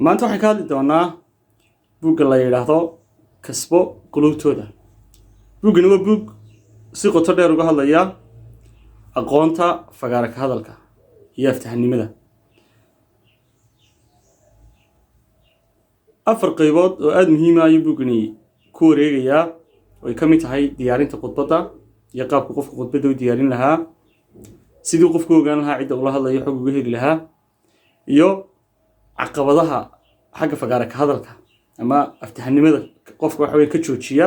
Maanta waxaan ka hadli doonaa buugga la yidhaahdo Kasbo Qulubtooda. Buuggani waa buug si qoto dheer uga hadlaya aqoonta fagaara ka hadalka iyo aftahanimada. Afar qaybood oo aada muhiima ayuu buuggani ku wareegayaa, oo ay ka mid tahay diyaarinta khudbadda iyo qaabka qofka khudbadda u diyaarin lahaa, sidii qofku ogaan lahaa cidda ula hadlayo, xog uga heli lahaa, iyo caqabadaha xagga fagaara ka hadalka ama aftahanimada qofka waxa weeye ka joojiya,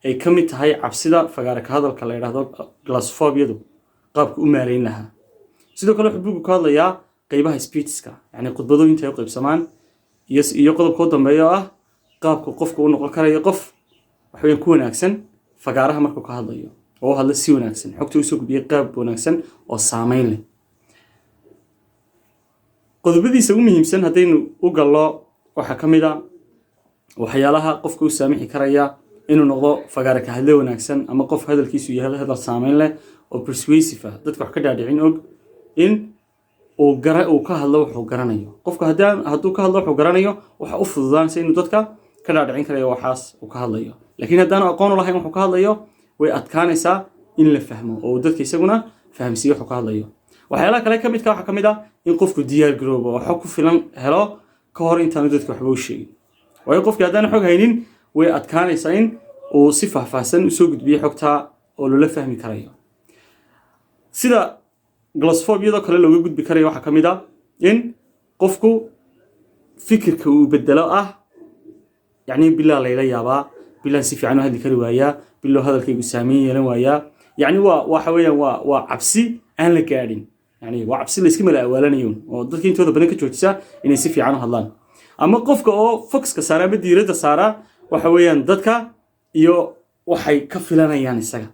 ay ka mid tahay cabsida fagaara ka hadalka la yidhaahdo glossophobia-du, qaabka u maareyn lahaa. Sidoo kale wuxuu buuggu ka hadlayaa qeybaha speechka, yacni khudbadooyinta ay u qaybsamaan, iyo qodobka u dambeeya oo ah qaabka qofka u noqon karayo qof waxweeye ku wanaagsan fagaaraha markuu ka hadlayo, oo u hadla si wanaagsan, xogta usoo gudbiyay qaab wanaagsan oo saameyn leh. Qodobadiisa ugu muhiimsan haddaynu u gallo, waxaa ka mid a waxyaalaha qofka u saamixi karaya inuu noqdo fagaara ka hadle wanaagsan ama qof hadalkiisu yahay hadal saameyn leh oo persuasive ah, dadka wax ka dhaadhicin og, in uu gara uu ka hadlo wuxuu garanayo. Qofka hadduu ka hadlo wuxuu garanayo, waxa u fududaanaysa inuu dadka ka dhaadhicin karayo waxaas uu ka hadlayo. Laakiin haddaanu aqoon u lahayn wuxuu ka hadlayo, way adkaanaysaa in la fahmo oo uu dadka isaguna fahamsiiyo wuxuu ka hadlayo. Waxyaalaha kale ka midka waxaa ka mid ah in qofku diyaar garoobo oo xog ku filan helo ka hor intaanu dadka waxba u sheegin, waayo qofkii haddaanu xog haynin, way adkaanaysaa in uu si faahfaahsan usoo gudbiyo xogta oo loola fahmi karayo. Sida glossophobia-doo kale looga gudbi karayo waxaa ka mid ah in qofku fikirka uu bedelo ah, yacni bilaa layla yaabaa, bilaan si fiican u hadli kari waayaa, bilow hadalkaygu saameyn yeelan waayaa. Yacni waa waxa weeyaan waa cabsi aan la gaadhin, yani waa cabsi la iska mala awaalanayo oo dadka intooda badan ka joojisa inay si fiican u hadlaan. Ama qofka oo focuska saara ama diiradda saara waxa weeyaan dadka iyo waxay ka filanayaan isaga.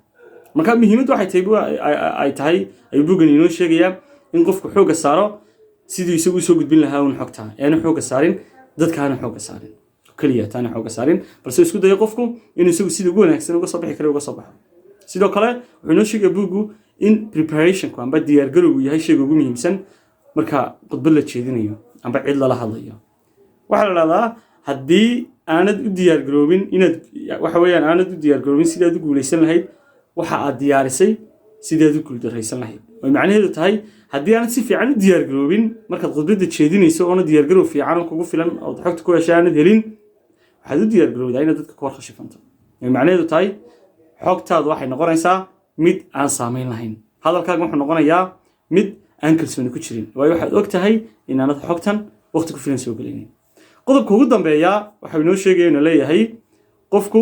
Marka muhiimaddu waxay tahay ay tahay ayuu buuggan inoo sheegayaa in qofku xoogga saaro sidii isagu usoo gudbin lahaa uun xogta, aanu xoogga saarin dadka, aanu xoogga saarin keliya taana xoogga saarin, balse isku dayo qofku inuu isagu sida ugu wanaagsan uga soo bixi kara uga soo baxo. Sidoo kale wuxuu inoo sheegaya buuggu in preparationku amba diyaargarowgu yahay shayga ugu muhiimsan marka khudbad la jeedinayo amba cid lala hadlayo. Waxaa la dhahdaa haddii aanad u diyaargaroobin inaad waxa weeyaan aanad u diyaargaroobin sidaad u guulaysan lahayd, waxa aad diyaarisay sidaad u guuldarraysan lahayd. Oy macnaheedu tahay, haddii aanad si fiican u diyaargaroobin markaad khudbadda jeedinayso, oona diyaargarow fiican oo kugu filan ood xogta ku heshay aanad helin, waxaad u diyaargarowdaa inaad dadka ku warkhashifanto. Oy macnaheedu tahay xogtaadu waxay noqonaysaa mid aan saameyn lahayn, hadalkaaga wuxuu noqonayaa mid aan kalsooni ku jirin, waayo waxaad og tahay inaanad xogtan waqti ku filan soo gelaynin. Qodobka ugu dambeeya waxau inoo sheegaya, inuu leeyahay qofku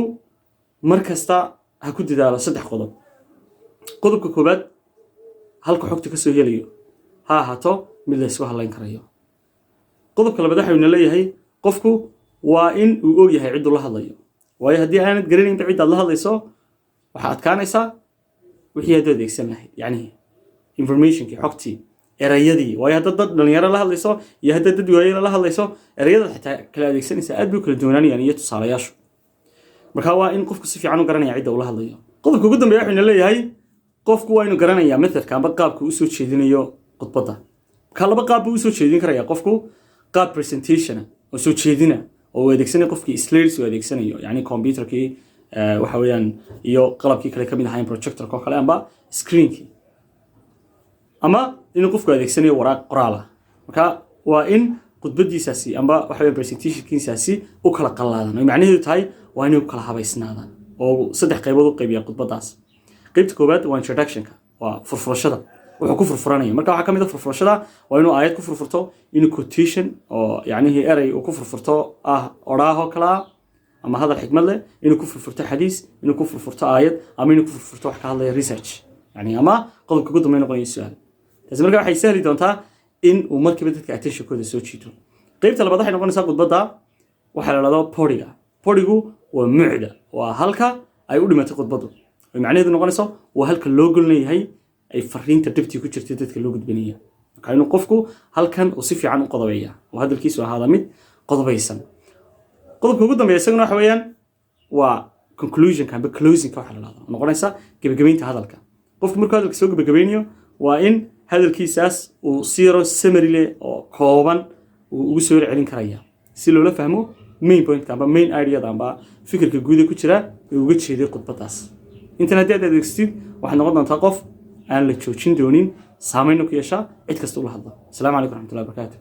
mar kasta ha ku dadaalo saddex qodob. Qodobka koowaad, halka xogta ka soo helayo ha ahaato mid la ysku hadlayn karayo. Qodobka labaad, waxau ina leeyahay qofku waa in uu og yahay cidduu la hadlayo, waayo haddii aanad garanaynba ciddaad la hadlayso, waxaa adkaanaysaa wixii aad u adeegsan lahayd, yacni informationkii, xogtii, erayadii. Waayo haddaad dad dhalinyaro la hadlayso iyo haddaad dad waayela la hadlayso, erayadaad xitaa kala adeegsanaysaa aad bay u kala duwanaanayaan iyo tusaalayaashu. Marka waa in qofku si fiican u garanaya cidda ula hadlayo. Qodobka ugu dambeeya wuxuu ina leeyahay qofku waa inuu garanayaa methodka amba qaabka usoo jeedinayo khudbadda. Marka laba qaab buu usoo jeedin karaya qofku: qaab presentationa oo soo jeedina oo uu adeegsanayo qofkii slides uu adeegsanayo, yacni computerkii waxa weeyaan iyo qalabkii kale kamid ahayn, projectorka oo kale amba screenkii, ama inuu qofku adeegsanayo waraaq qoraal ah. Marka waa in khudbadiisaasi amba waxa weeye presentationkiisaasi u kala qallaadan, oo macnaheedu tahay waa inay u kala habaysnaadaan, oo saddex qaybood u qaybiya khudbadaas. Qaybta koowaad waa introductionka, waa furfurashada, wuxuu ku furfuranaya. Marka waxaa ka mid ah furfurashada waa inuu aayad ku furfurto, inuu quotation oo yacnihii erey uu ku furfurto ah, odhaahoo kale ah ama hadal xikmad leh, inuu ku furfurto xadiis, inuu ku furfurto aayad, ama inuu ku furfurto wax ka hadlaya research, yani ama qodobka ugu dambeyn noqonayo su-aal. Taasi marka waxay sahli doontaa in uu markiiba dadka attentionkooda soo jiito. Qaybta labaad waxay noqonaysaa khudbadda waxaa la dhahdaa bodyga. Bodygu waa mucda, waa halka ay u dhimatay khudbaddu, oy macnaheedu noqonayso waa halka loo golnayahay ay fariinta dhabtii ku jirtay dadka loo gudbinaya. Marka inuu qofku halkan uu si fiican u qodobeeya oo hadalkiisu ahaada mid qodobaysan. Qodobka ugu dambeeya isaguna waxa weeyaan waa conclusionka amba closingka waxa la dhahdo, oo noqonaysa gebagabaynta hadalka. Qofku markuu hadalka soo gebagabaynayo, waa in hadalkiisaas uu si yaro summary leh oo kooban uu ugu soo celin karaya. si loola fahmo main pointka amba main ideada amba fikirka guuda ku jira ee uga jeeday khudbadaas. Intan haddii aad adeegsatid, waxaad noqon doontaa qof aan la joojin doonin, saameynna ku yeeshaa cid kasta ula hadla. Asalaamu calaykum raxmatullahi barakaatu.